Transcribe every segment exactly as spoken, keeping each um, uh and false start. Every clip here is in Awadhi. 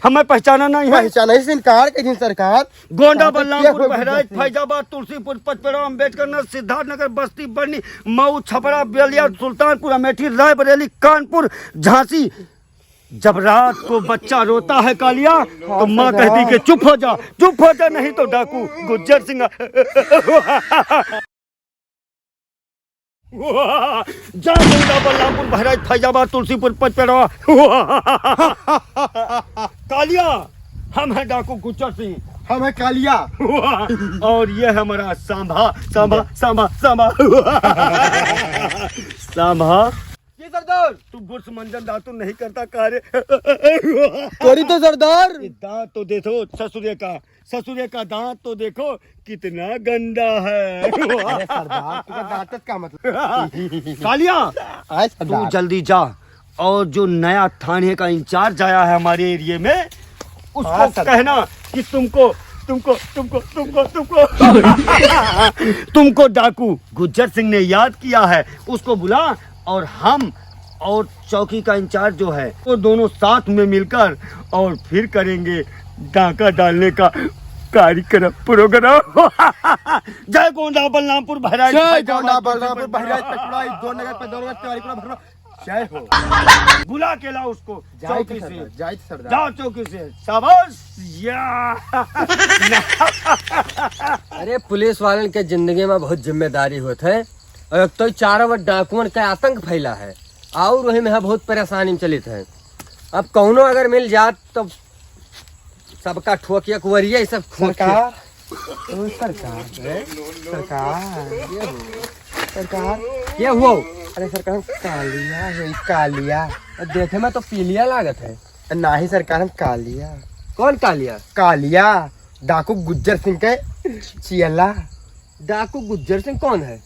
हमें पहचाना नहीं है। पहचाना ही से इनकार कइ दिन सरकार। गोंडा, कहाँ पे बलरामपुर, क्या हुआ बहराइच, गुजरात में? फैजाबाद, तुलसीपुर, पचपेड़ा, अम्बेडकर नगर, सिद्धार्थनगर, बस्ती, बढ़नी, मऊ, छपरा, बलिया, सुल्तानपुर, अमेठी, रायबरेली, कानपुर, झांसी। जब रात को बच्चा रोता है कालिया, तो हाँ, माँ सरदार। कहती कि चुप हो जा, चुप हो जा, नहीं तो डाकू गुज्जर सिंह। जय गोंडा, बलरामपुर, बहराइच, फैजाबाद, तुलसीपुर, पचपेड़ा। कालिया, हम हैं डाकू गुज्जर सिंह। हम हैं कालिया। और ये है हमारा सांभा, सांभा, सांभा, सांभा। सांभा। जी सरदार। तू गुस्स मंजन दातुन नहीं करता का रे? करी तो सरदार। ये दांत तो देखो ससुरे का, ससुरे का दांत तो देखो, कितना गंदा है। अरे सरदार, तुका दांत का मतलब? कालिया, आए तू सरदार। जल्दी जा और जो नया थाने का इंचार्ज आया है हमारे एरिया में, उसको हाँ, सर। कहना कि तुमको, तुमको, तुमको, तुमको, तुमको, तुमको डाकू गुज्जर सिंह ने याद किया है, उसको बुला और हम और चौकी का इंचार्ज जो है, वो दोनों साथ में मिलकर और फिर करेंगे डाका डालने का कार्यक्रम, प्रोग्राम। जय गोंडा, बलरामपुर, बहराइच, जय फैजाबाद, गोंडा, बलरामपुर, बहराइच, पचपेड़ा, दो नगर पे दो नगर, तिवारी को भरना। जय हो। बुला के लाओ उसको जाइत चौकी से। सरदार, जाइत सरदार। जाओ चौकी से। शाबाश। या। अरे, पुलिस वालन के जिंदगी में बहुत जिम्मेदारी होत है। और एक तो ई चारों ओर डाकुअन का आतंक फैला है। और वही में हम बहुत परेशानी में चलित है। अब कौनो अगर मिल जात तो सबका ठोकिया कुवरिया, ई सब खोंकिया। सरकार, ओ सरकार, हैं? सरकार, ये हो। सरकार। ये हो। अरे सरकार, हम कालिया है, कालिया। देखे में तो पीलिया लागत है। नाही सरकार, हम कालिया। कौन कालिया? कालिया, डाकू गुज्जर सिंह के चियला। डाकू गुज्जर सिंह कौन है?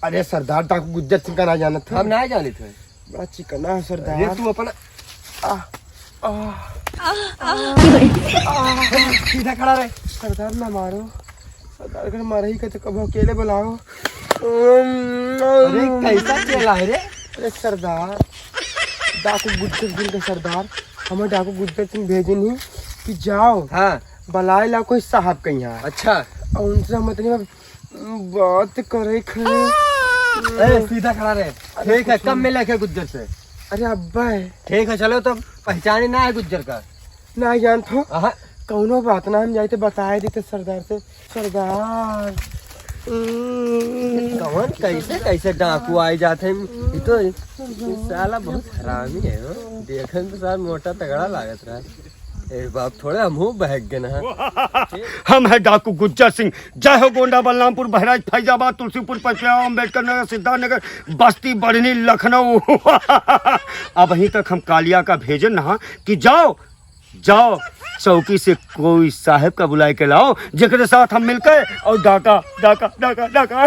अरे सरदार, डाकू गुज्जर सिंह का ना जानत है? हम ना जानत है। बड़ा चिकना है सरदार। अरे तू अपना आ, आ, आ, आ, सीधा खड़ा रहे। सरदार ना मारो, सरदार अगर मारे ही के तो कबो अकेले बुलाओ। अरे कैसा चेला है रे? अरे सरदार, डाकू गुज्जर सिंह के सरदार, हमें डाकू गुज्जर सिंह भेजे नहीं कि जाओ, हाँ। बुलाए ला कोई साहब के यहाँ। अच्छा। और उनसे हम इतनी बात करे खड़े। ए, सीधा खड़ा रहे। अरे ठीक है, कुछ कब नहीं। मिला के गुज्जर से? अरे अब्बा है। ठीक है, चलो तब पहचाने ना है गुज्जर का। ना जानत हो? आहा। कौनो बात ना, हम जाइते बताए देते सरदार से। सरदार। कौन कैसे कैसे डाकू आए जाते हैं? ये तो, ये साला बहुत हरामी है हो। देखे में तो साला मोटा तगड़ा लागत रहा। ए बाप, थोड़े हमहू बहक गए ना। हम है डाकू गुज्जर सिंह। जय हो गोंडा, बलरामपुर, बहराइच, फैजाबाद, तुलसीपुर, पचपेड़ा, अम्बेडकर नगर, सिद्धार्थ नगर, बस्ती, बढ़नी, लखनऊ। अबहीं तक हम कालिया का भेजन ना कि जाओ, जाओ, चौकी से कोई साहब का बुलाए के लाओ, जेकरे साथ हम मिलके और डाका, डाका, डाका, डाका,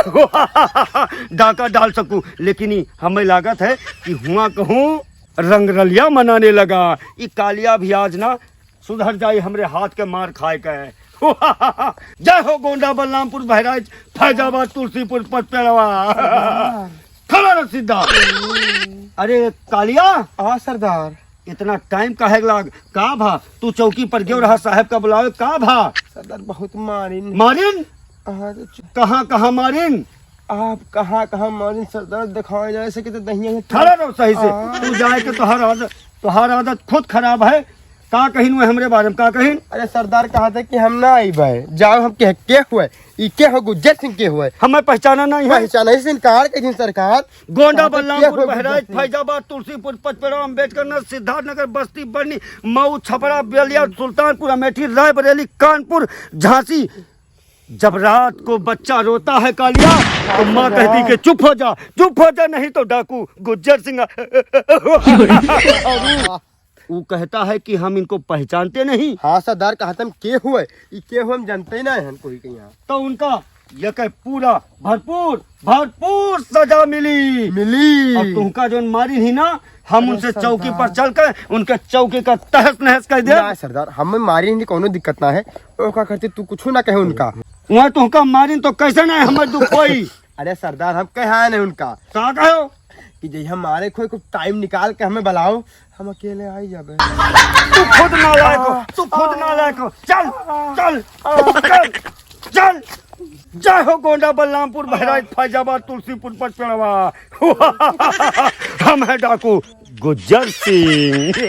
डाका डाल सकूं। लेकिन ई हमें लागत है कि हुआ कहूँ रंगरलिया मनाने लगा। ई कालिया भी आज ना सुधर जाई हमरे हाथ के मार खाए के। जय हो गोंडा, बलरामपुर, बहराइच, फैजाबाद, तुलसीपुर, पचपेड़वा। खड़ा रह सीधा। अरे कालिया। हाँ सरदार। इतना टाइम काहे लाग? का भा? तू चौकी पर गयो रहा, साहब का बुलावे, का भा? सरदार बहुत मारिन। मारिन? हाँ, तो चु- कहाँ, कहाँ मारिन? आप कहाँ, कहाँ मारिन सरदार, दिखाए जाए सके तो दहिया है। खड़ा रहो सही से। हाँ। तू जाए के तोहार आदत, तोहार आदत खुद खराब है। का कहिन हुए हमरे बारे में, का कहिन? अरे सरदार कहा था कि हम ना आई भाई, जाओ हम के, के हुए? ई के हो? गुज्जर सिंह के हुए? हमें पहचाना नहीं है। पहचाना ही से इनकार कहिन सरकार। गोंडा, कहा था, बलरामपुर, के हुए बहराइच, गुज्जर सिंह? फैजाबाद, तुलसीपुर, पचपेड़ा, अम्बेडकर नगर, सिद्धार्थनगर, बस्ती, बढ़नी, मऊ, छपरा, बलिया, सुल्तानपुर, अमेठी, रायबरेली, कानपुर, झांसी। जब रात को बच्चा रोता है कालिया, तो माँ कहती कि चुप हो जा, चुप हो जा, नहीं तो डाकू गुज्जर सिंह। वो कहता है कि हम इनको पहचानते नहीं। हाँ सरदार, कहा तुम के हुए, ई के हुए हम जानते ही ना हैं कोई के यहाँ। तो उनका ये कहे पूरा भरपूर, भरपूर सजा मिली। मिली। और तुमका जोन मारी ही ना, हम अरे उनसे सरदार। चौकी पर चल के उनके चौकी का तहस नहस कर दे। ना सरदार, हमें मारी ही कौनो दिक्कत ना है, ओका करते तू कुछ ना कहे उनका। वहाँ तुमका मारी तो कैसे ना हमें दुख होई। अरे सरदार, हम कहे आए नहीं उनका। का कहो? कि जहिया मारे खोए, कुछ टाइम निकाल के हमें बुलाओ, हम अकेले आई जाबे। तू खुद नालायक हो, तू खुद नालायक हो। चल, चल, चल, चल। जय हो गोंडा, बलरामपुर, बहराइच, फैजाबाद, तुलसीपुर, पचपेड़वा। हम हैं डाकू गुज्जर सिंह।